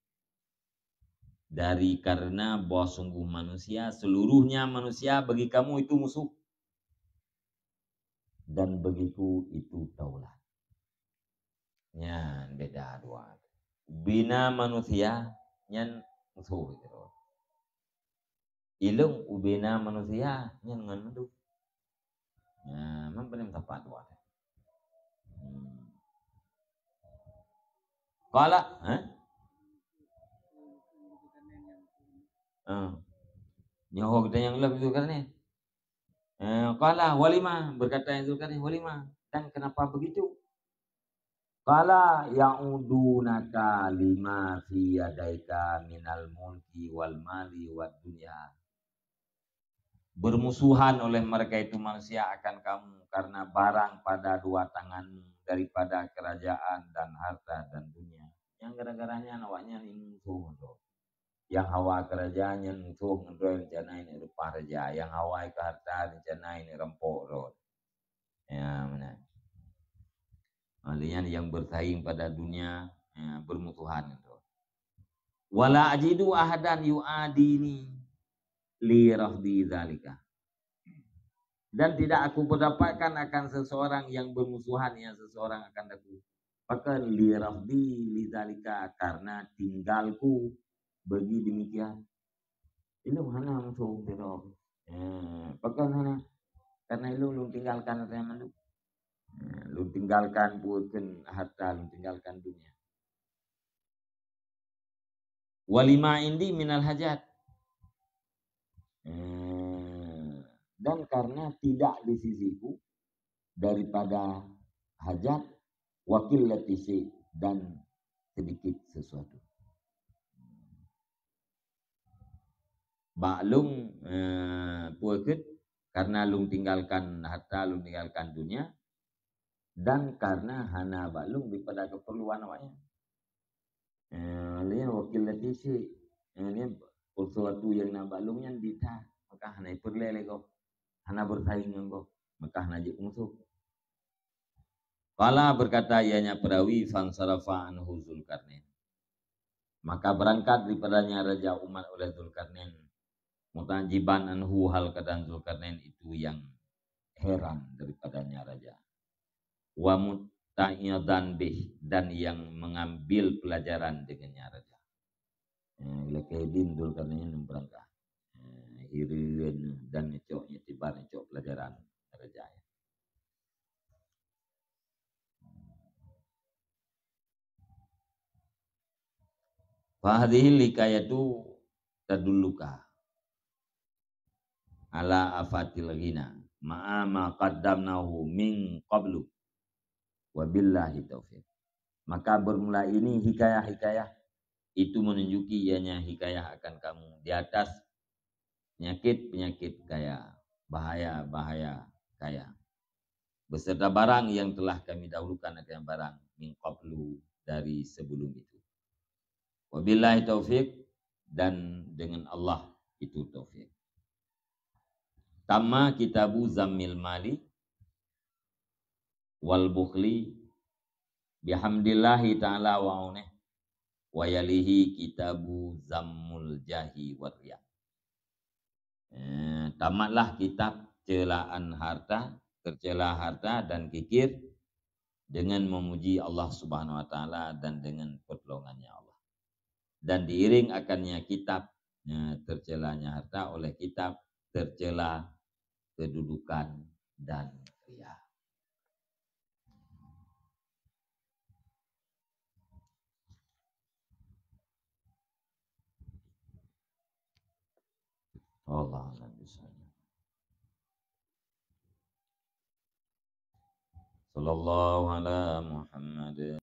Dari karena bahwa sungguh manusia, seluruhnya manusia bagi kamu itu musuh. Dan bagiku itu daulat. Nyan beda dua. Bina manusia nyan musuh gitu. Ilung ubena manusia nyan ngon mandum. Nah, man paling tepat buat. Hmm. Qala, eh? Ah. Nyoe ho geutanyoe lom Zulkarnain. Eh, qala, "Walima?" Berkata Zulkarnain, "Walima? Dan kenapa begitu?" Qala, "Ya'udunaka lima fi yadaika minal mulki wal mali wad dunya." Bermusuhan oleh mereka itu manusia akan kamu karena barang pada dua tanganmu daripada kerajaan dan harta dan dunia. Nyang gara-gara nyan awaknyan musoh ngon droe. Nyang hawa keurajeuen nyan musoh ngon droe, rencana neuk reupah raja. Nyang hawa keu harta rencana neuk rampok droe. Ya, meunan. Oleh nyan nyang bersaing pada dunia, ya, bermusuhan ngon droe. "Wala ajidu ahadan yu'adini li rafdi dzalika." Dan tidak aku berdapatkan akan seseorang yang bermusuhan, yang seseorang akan aku. Pakon li rafdi li dzalika, karena tinggalku bagi demikian. Ilôn hana musoh sidroe. Eh, pakon hana? Karena ilôn lôn tinggalkan raya mandum. Eh, lôn tinggalkan bukan harta, lôn tinggalkan dunia. "Walima indi minal hajat." Eh, dan karena tidak di sisiku daripada hajat, "wa qillati syai', dan sedikit sesuatu. Bak lôn, eh, peue keuh, karena lôn tinggalkan harta, lôn tinggalkan dunia, dan karena hana bak lôn daripada keperluan awaknyan. Eh, lé wa qillati syai', eh, lé sesuatu nyang na bak lôn nyan di that, maka hana peureulée lé gob, hana bersaing ngon gob, maka hana jeuet musoh. Qala, berkata ianya perawi, "Fansarafa anhu Zulkarnain." Maka berangkat daripadanya Raja Umar oleh Zulkarnain, mutajiban anhu, hal keadaan Zulkarnain itu yang heran daripadanya raja. Wa mutta'idan bih, dan yang mengambil pelajaran dengannya raja. Eh, lakée din Zulkarnain berangkat. Eh, hireuen dan ngecok, iktibar, ngecok pelajaran raja. Fahadhil hikayatu tadulluka ala afatil ghina ma'a ma qaddamnahu min qablu, wabillahi taufiq. Maka bermula ini hikayah-hikayah itu menunjuki ianya hikayah akan kamu di atas penyakit-penyakit kaya, bahaya-bahaya kaya, beserta barang yang telah kami dahulukan akan barang min qablu, dari sebelum itu. Wabillahi taufiq, dan dengan Allah itu taufik. Tamma kitabu zammil mali wal bukhli bihamdillahi ta'ala wa aunih, wa yalihi kitabu zammul jahi war riya. Eh, tamatlah kitab celaan harta, tercela harta dan kikir dengan memuji Allah Subhanahu wa Taala dan dengan pertolongannya Allah. Dan diiring akannya kitab, eh, tercelanya harta oleh kitab tercela kedudukan dan riya. Wallahu a'lam bishawab. Sallallahu ala Muhammad.